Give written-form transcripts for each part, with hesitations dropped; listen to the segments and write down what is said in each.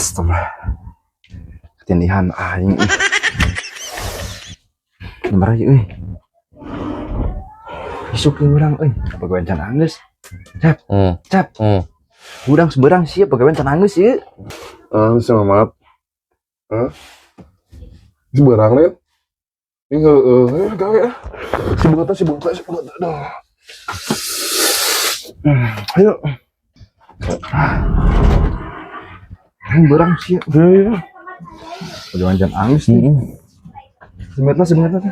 Astagfirullah. Ketindihan aing ih. Nomor aja euy. Isuk ieu urang euy, pagawean can anggeus. Cap, cap. Urang seberang siap pagawean can anggeus ieu. Ah, bisa mamat. Hah? Seberang lain. Ini heeh, gawe ah. Si bunga, si bunga. Aduh. Ayo. Aing berang siap. Ayo. Pagawean can anggeus nih. Sebentar, sebentar.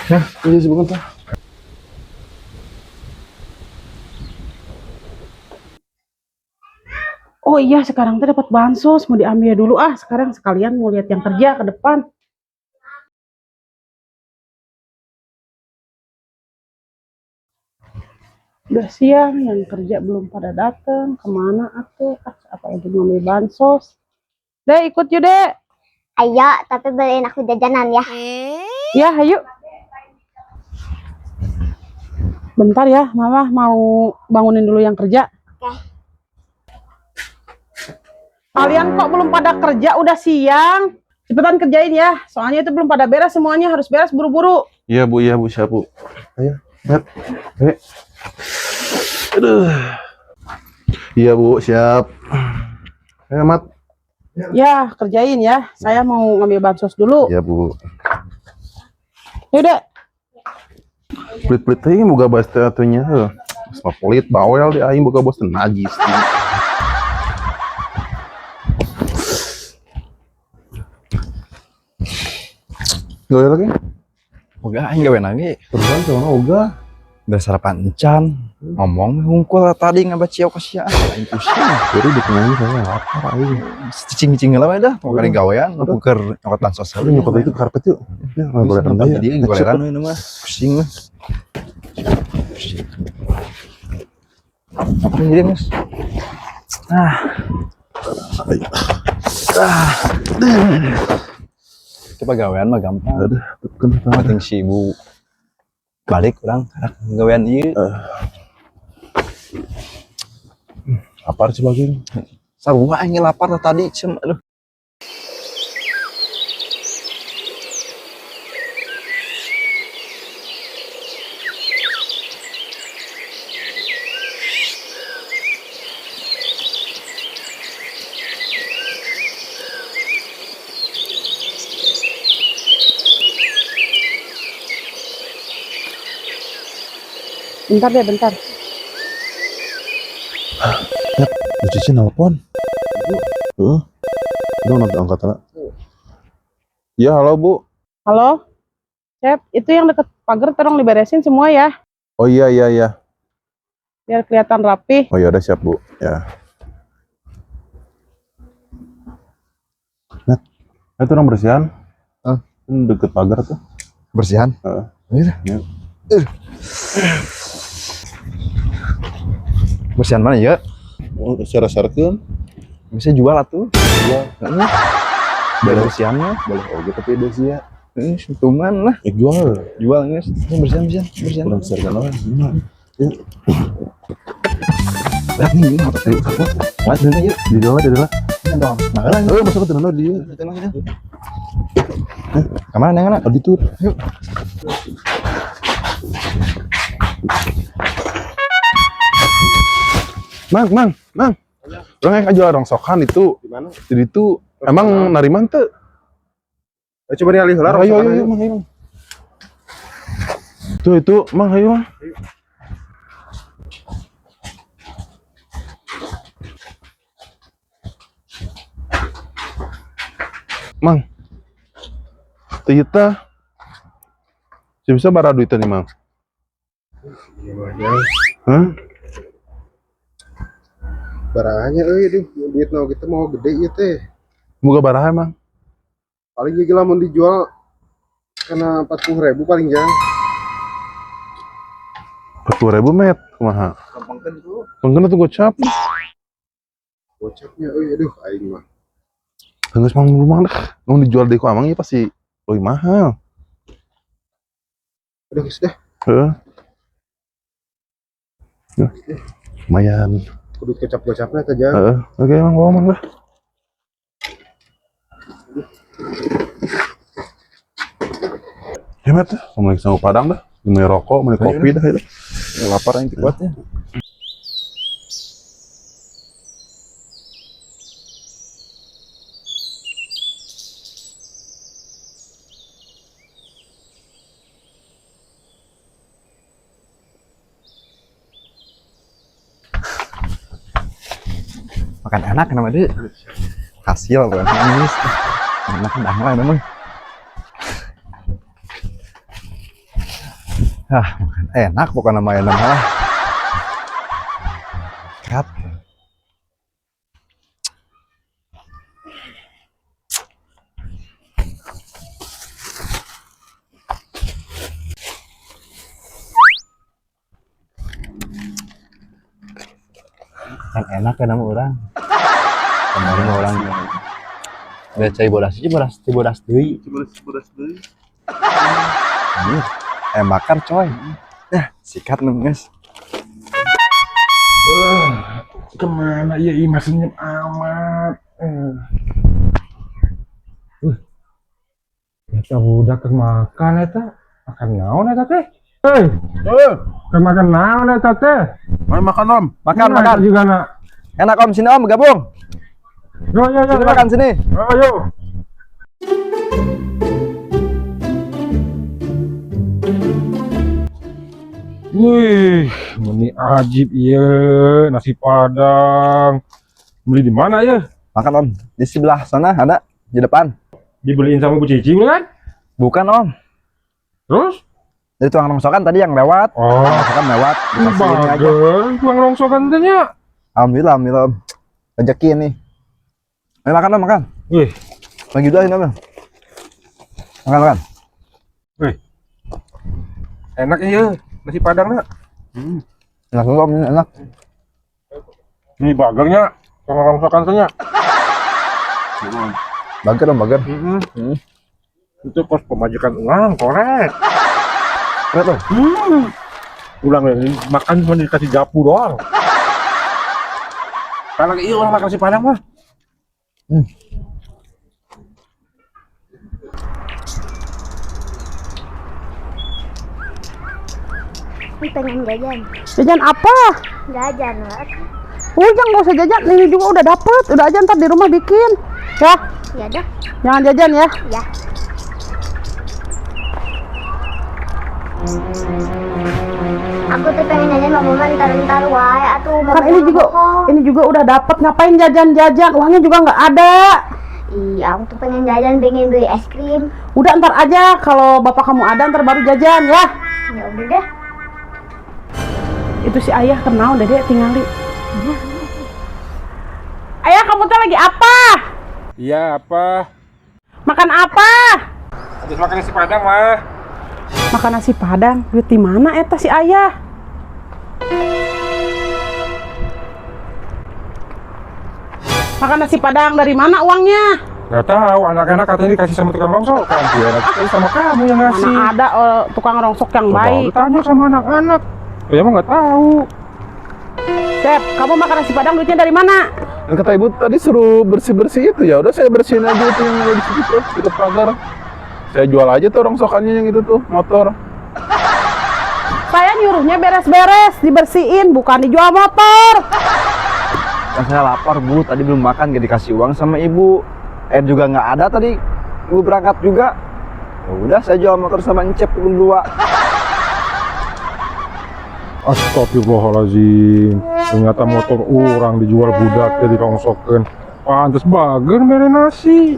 Ya, ini si bunga. Oh iya, sekarang tuh dapat bansos, mau diambil dulu ah. Sekarang sekalian mau lihat yang kerja ke depan. Udah siang, yang kerja belum pada datang. Kemana atuh? Ah, apalagi ngambil bansos. Dek, ikut yuk, Dek. Ayo, tapi beliin aku jajanan ya. Ya, ayo. Bentar ya, Mama mau bangunin dulu yang kerja. Oke. Kalian kok belum pada kerja, udah siang. Cepetan kerjain ya, soalnya itu belum pada beres semuanya, harus beres buru-buru. Iya, Bu, iya, Bu, siap, Bu. Ayo, Mat. Ayo. Aduh. Iya, Bu, siap. Ayo, Mat. Ya, kerjain ya. Saya mau ngambil bansos dulu. Iya, Bu. Yaudah, Pelit-pelit teh boga bos teh atunya heuh. Geus mah pelit bawel di aing boga bos teh najis. Gawe lagi? Boga aing gawe lagi. Terusan sama ogah. Udah sarapan encan, ngomong hungkul tadi ngabaciau ka sia. Aing pusing. Jadi di tengah ini saya lapar aing. Cicing-cicing heula we dah, tong kali gawean, nu keur nyokot bansos Aduh nyokot itu karpet yuk. Ya, goleran Jadi deui ya. goleran we nu mah. Pusing mah. Pusing. Apa jadi, Mas? Ah. Ah. Coba gawean mah gampang. Aduh, tekan tekan. Penting si ibu balik urang karak gawean ieu. Lapar sih baging. Sarua aing lapar tah tadi cem aduh. Bentar deh, bentar. Ya, Bu Cici nelpon. Heeh. Udah angkat angkat lah. Ya, halo Bu. Halo? Cep, itu yang deket pagar tolong diberesin semua ya, Oh iya iya iya. biar kelihatan rapi. Oh ya udah siap Bu. Ya. Nah, itu orang bersihan. Hah? Deket pagar tuh. Bersihan. Heeh. Iya. Ya. Bersihan mana ya? Oh, share-sharekeun. Bisa jual atuh. Jual. Heeh. Boleh. Bersihannya. Boleh oge tapi ada sih ya. Heeh, untungan lah. Eh, jual. Jual geus. Bersihan bersihan bersihan. Kurang share lah. Ya. Lihat nih, ini motor Ayo, apa? Mas, bener yuk. Di dalam, di dalam. Nah, lah. Eh, masuk ke dalam dia. Kemana yang Oh, itu. Yuk. Mang, mang, mang. Orang yang jual rongsokan itu. Di mana? Jadi itu emang nariman tuh. Coba dialih heula Ayo, ayo, rongsokan ayo, mang, ayo, mang. Tuh itu, mang, ayo, mang. Mang. Ternyata si bisa bara duitnya nih, Mang. Hah? Barangnya euy duh, duit nu gitu mau gede ieu teh. Moga baraha emang. Paling juga lamun dijual kena 40.000 paling jang. 40.000, Met. Kumaha? Gampangkeun itu. Pengkeun tuh gocap. Gocapnya euy, aduh aing mah. Geus mang rumah dah. Mun dijual deui ku amang ya pasti lebih mahal. Aduh geus dah. Heeh. Ya, lumayan. Kudu gocap-gocapna teh jang. Heeh. Oke, mang bawa mang lah. Ya, Met, sama lagi sama Padang dah. Beli rokok, beli kopi dah itu. Ya, lapar yang kuat ya. Makan enak nama dia. Hasil tuh manis. Enak dah lah memang. Ah, makan enak bukan nama enak lah. Kat. Kan enak kan nama orang. Kemarin mah orang udah cai bodas aja bodas cai bodas deui. Bodas deui. Makan coy. Nah, sikat nih guys. Kemana ya Ima senyum amat. Eta budak keur makan eta. Makan naon eta teh? Hei, Eh, keur makan naon eta teh? mari makan, Om. Makan, Nah, makan. juga nak. Enak Om, sini Om, gabung. Yo yo yo. Sini makan sini. Ayo. Wih, meni ajib iya nasi Padang. Beli di mana ya? Makan Om. Di sebelah sana ada di depan. Dibeliin sama Bu Cici bukan? Bukan Om. Terus? Dari tukang rongsokan tadi yang lewat. Oh, Rongsokan lewat. Dikasih ini aja. bager, tukang rongsokan teh nya. Alhamdulillah, alhamdulillah Om. Rezeki ini. Ayo makan Om, makan. Wih, Bagi dua ini Om. Makan, makan. enak iya nasi Padang nak. Enak Om, ini enak. Ini bagernya, tukang rongsokan teh nya. Bager Om, bager. Hmm. Itu kos pemajikan uang, korek. Keren Om. Ulang ya, makan cuma dikasih japu doang. Kalau iya orang makan nasi Padang mah. Aku pengen jajan. Jajan apa? Jajan, Wak. Udah nggak usah jajan, ini juga udah dapet. Udah aja ntar di rumah bikin. Ya, Ya dah. jangan jajan ya. Ya. Aku tuh pengen jajan mama ntar-ntar wae atuh mama Kan ini juga bohong. ini juga udah dapet, ngapain jajan-jajan? Uangnya juga nggak ada. Iya, aku tuh pengen jajan, pengen beli es krim. Udah ntar aja kalau bapak kamu ada ntar baru jajan ya. Ya udah deh. Itu si ayah kenal deh tinggali. Ayah kamu tuh lagi apa? Iya apa? Makan apa? Habis makan nasi Padang mah. Makan nasi Padang. Duit di mana eta si ayah? Makan nasi Padang dari mana uangnya? Gak tahu, anak-anak katanya dikasih sama tukang rongsok kan. Dia nanti sama kamu yang ngasih. Mana ada tukang rongsok yang Coba baik. lu tanya sama anak-anak. Ya emang nggak tahu. Cep, kamu makan nasi Padang duitnya dari mana? Dan kata ibu tadi suruh bersih-bersih itu, ya udah saya bersihin aja itu yang ada di situ tuh, di pagar. Saya jual aja tuh rongsokannya yang itu tuh, motor. Saya nyuruhnya beres-beres, dibersihin, bukan dijual motor. Kan saya lapar Bu, tadi belum makan gak dikasih uang sama ibu. Air juga nggak ada tadi. Ibu berangkat juga. Ya udah saya jual motor sama Encep berdua. Astagfirullahalazim. Ternyata motor orang dijual budak jadi rongsokan. Pantes bager mere nasi.